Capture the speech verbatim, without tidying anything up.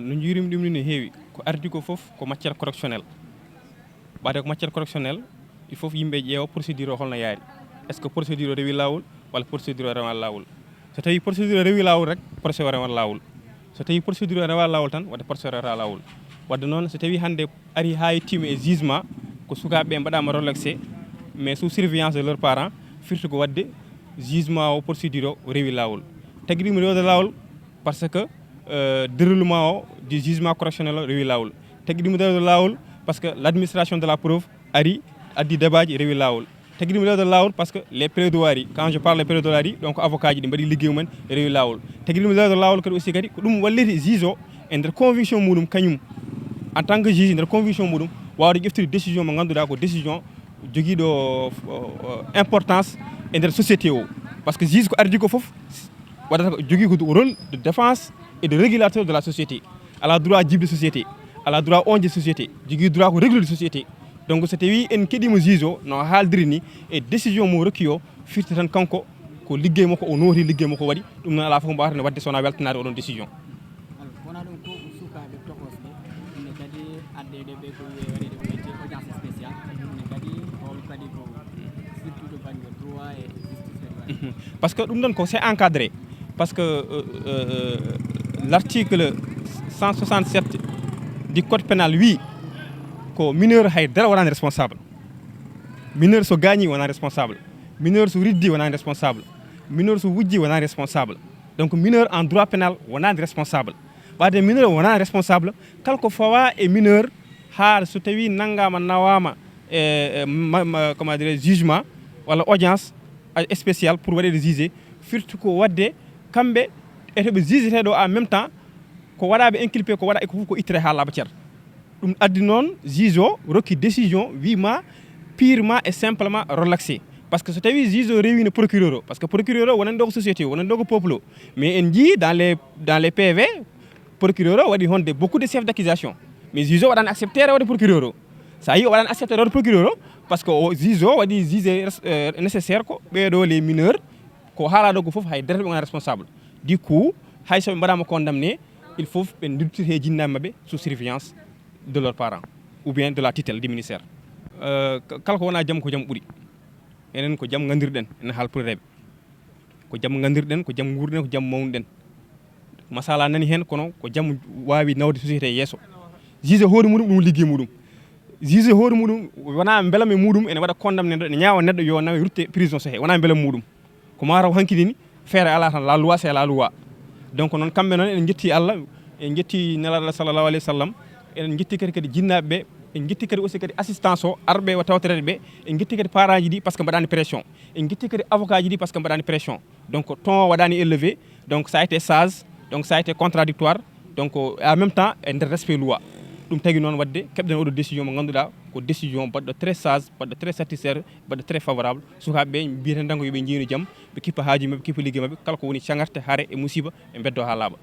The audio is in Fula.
No njuurimi ɗum ni no heewi. Ko ardi ko fof ko matière correctionnelle. Ɓaade ko matière correctionnelle, il faut yimɓe ƴeewa procédure o holno yaari. Est-ce que procédure o rewi laawol walla procédure o rewa laawol? So tawi procédure o rewi laawol rek, procès o rewa laawol. So tawi procédure o rewa laawol tan, wadde procès o rewa laawol. Wadde noon, so tawi hannde ari haa yettiima e jugement, ko sukaaɓe ɓe mbaɗaama relaxé, mais sous surveillance de leurs parents, firti ko wadde jugement o, procédure o rewi laawol. Tagi ɗum rewde laawol, parce que euh, déroulement o du jugement correctionnel o rewi laawol. Tagi ɗum rewde laawol, parce que l'administration de la preuve ari, addi débat ji, rewi laawol. Tagi ɗum rewde laawol, parce que les plaidoiries, quand je parle de plaidoiries, donc avocat ji ɗi mbaɗi liggeey mumen, rewi laawol. Tagi ɗum rewde laawol kadi aussi, kadi ko ɗum walliti juge o e nder conviction muɗum kañum, en tant que juge, nder conviction muɗum, wawde ƴeftude décision mo ngannduɗaa ko décision jogiiɗo euh, importance e nder société o. Parce que juge ko ardi ko fof, waɗata ko, jogii ko rôle de défense et de régulateur de la société. Ala droit jiɓde société, ala droit oñde société, jogii droit ko réguler société. Donc so tawi en keɗiima juge o no haaldiri ni, e décision mo rokki o, firti tan kanko ko liggeey makko o nooti, liggeey makko o waɗi. Ɗum noon, alaa fof ko mbaawata ne waɗde so wonaa weltanaade oɗon décision. Alors, wonaa ɗum ko sukaaɓe tokosɓe, ene kadi addeede ɓe ko wiye waɗeede ko wiyetee audience spéciale, ene kadi hol kadi ko surtout to bannge droit e justice kadi waɗi. Parce que ɗum ɗon ko c'est encadré. Parce que euh, euh, l'article cent soixante-sept du code pénal wii ko mineur hay dara wonani responsable. Mineur so gaañi wonani responsable. Mineur so riddi wonani responsable. Mineur so wujji wonani responsable. Donc mineur en droit pénal wonani responsable. Ɓaade mineur wonani responsable, kala ko fawa e mineur, haa so tawi nanngama, nawama e e ma- ma- comment dire, jugement walla audience spéciale pour waɗeede juge, firti ko wadde kamɓe e to ɓe jugeteɗo en même temps, ko waɗaɓe inculpé, ko waɗa e ko fof ko ittere haa laaɓa cer. Ɗum addi noon juge o rokki décision, wima purement et simplement relaxé. Parce que so tawi juge o rewino procureur o, parce que procureur o wonani ɗo ko société o, wonani ɗo ko peuple o. Mais en jii dans les dans les P V, procureur o waɗi honde beaucoup de chefs d'accusation, mais juge o waɗani accepté rewde procureur o. Sa yi o waɗani accepté rewde procureur o, parce que o juge o waɗi juge euh, nécessaire ko ɓeɗo les mineurs, ko haalaɗo ko fof hay dara ɓe gona responsable. Du coup, hay soɓe mbaɗama condamné, il faut ɓe duttir he jinnaɓe maɓɓe sous surveillance de leurs parents ou bien de la tutelle du ministère. Euh, kala ko wona jaam ko jaam ɓuuri. Enen ko jaam gandirɗen, enen haalpulreɓe. Ko jaam gandirɗen, ko jaam guurɗen, ko jaam mawnuɗen. Masala nani heen, kono ko jaam wawi nawde société yeeso. Juge hoore muɗum, ɗum liggi muɗum. Juge hoore muɗum wona mbelame muɗum ene waɗa condamné neɗɗo, ene ñaawa neɗɗo yo nawe rutte prison so he wona mbelame muɗum. Ko ma raw hankidini, feere ala tan, la loi c'est la loi. Donc noon kamɓe noon en jetti Allah, en jetti Nelaɗo Allah sallallahu alayhi wa sallam, en jetti kadi kadi jinnaɓe ɓe, en jetti kadi aussi kadi assistance o arɓe o tawtorede ɓe, en jetti kadi parent ji ɗi parce que mbaɗani pression, en jetti kadi avocat ji ɗi parce que mbaɗani pression. Donc ton waɗani élevé, donc ça a été sage, donc ça a été contradictoire, donc en même temps e nder respect loi. Ɗum tagi noon wadde keɓɗen oɗo décision mo ganduɗa ko décision baɗɗo très sage, baɗɗo très satisfaire, baɗɗo très favorable. Sukaɓe ɓe mbiyeten tan ko yoɓe jiinu jaam, ɓe kippa haaju mabɓe, kippa ligge mabɓe, kala ko woni cagarte, haare e musiba ɓe beddo ha laaɓa.